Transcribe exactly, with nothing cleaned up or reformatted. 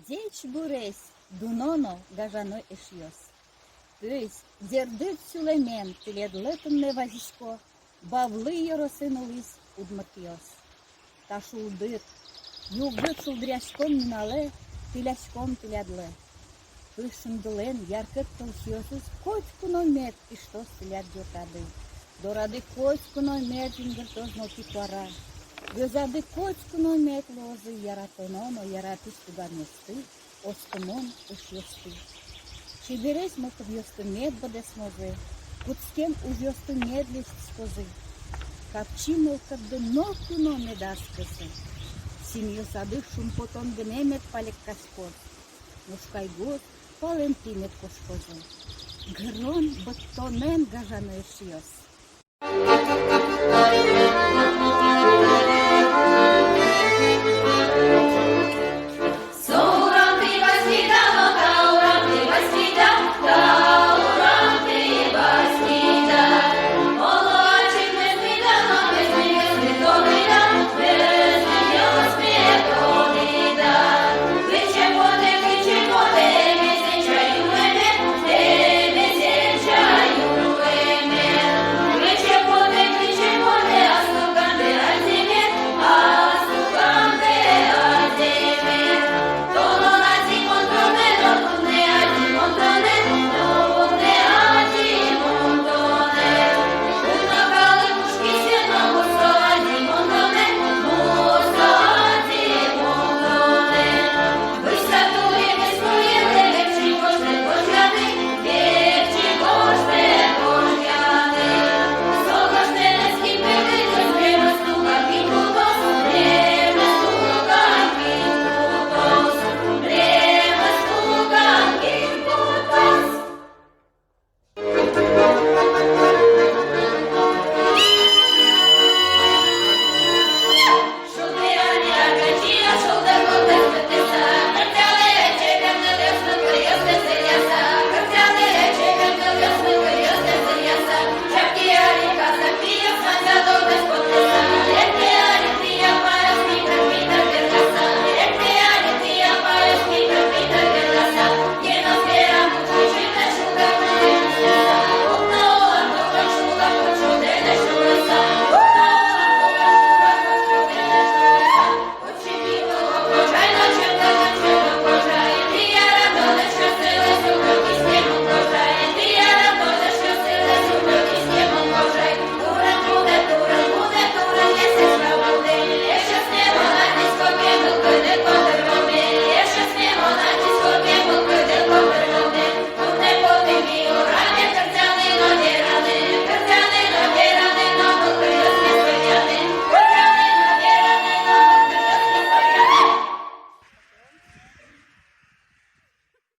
Ӟечбуресь, дуно но гажано эшъёс! Пӧсь, зердыт сюлэмен тӥледлы туннэ вазисько Бавлы ёросын улӥсь удмуртъёс. Та шулдыр, югыт шулдыръяськон нуналэ тӥляськом тӥлядлы. Пӧсь шундылэн яркыт тылсиосыз котьку но мед киштоз тӥляд ӟурдады. Дорады котьку но мед жингыртоз нылпи куара. Гӧзады котьку но мед луозы яратоно но яратӥсь туганъёсты, оскымон эшъёсты. Чебересь мылкыдъёсты мед быдэсмозы, кутскем ужъёсты мед лэсьтӥськозы. Капчи мылкыдды ноку но мед ӧз кысы. Семьёсады шумпотон гинэ мед палекъяськоз. Мушкай гур палэнтӥ мед кошкозы. Гырон быдтонэн, гажано эшъёс!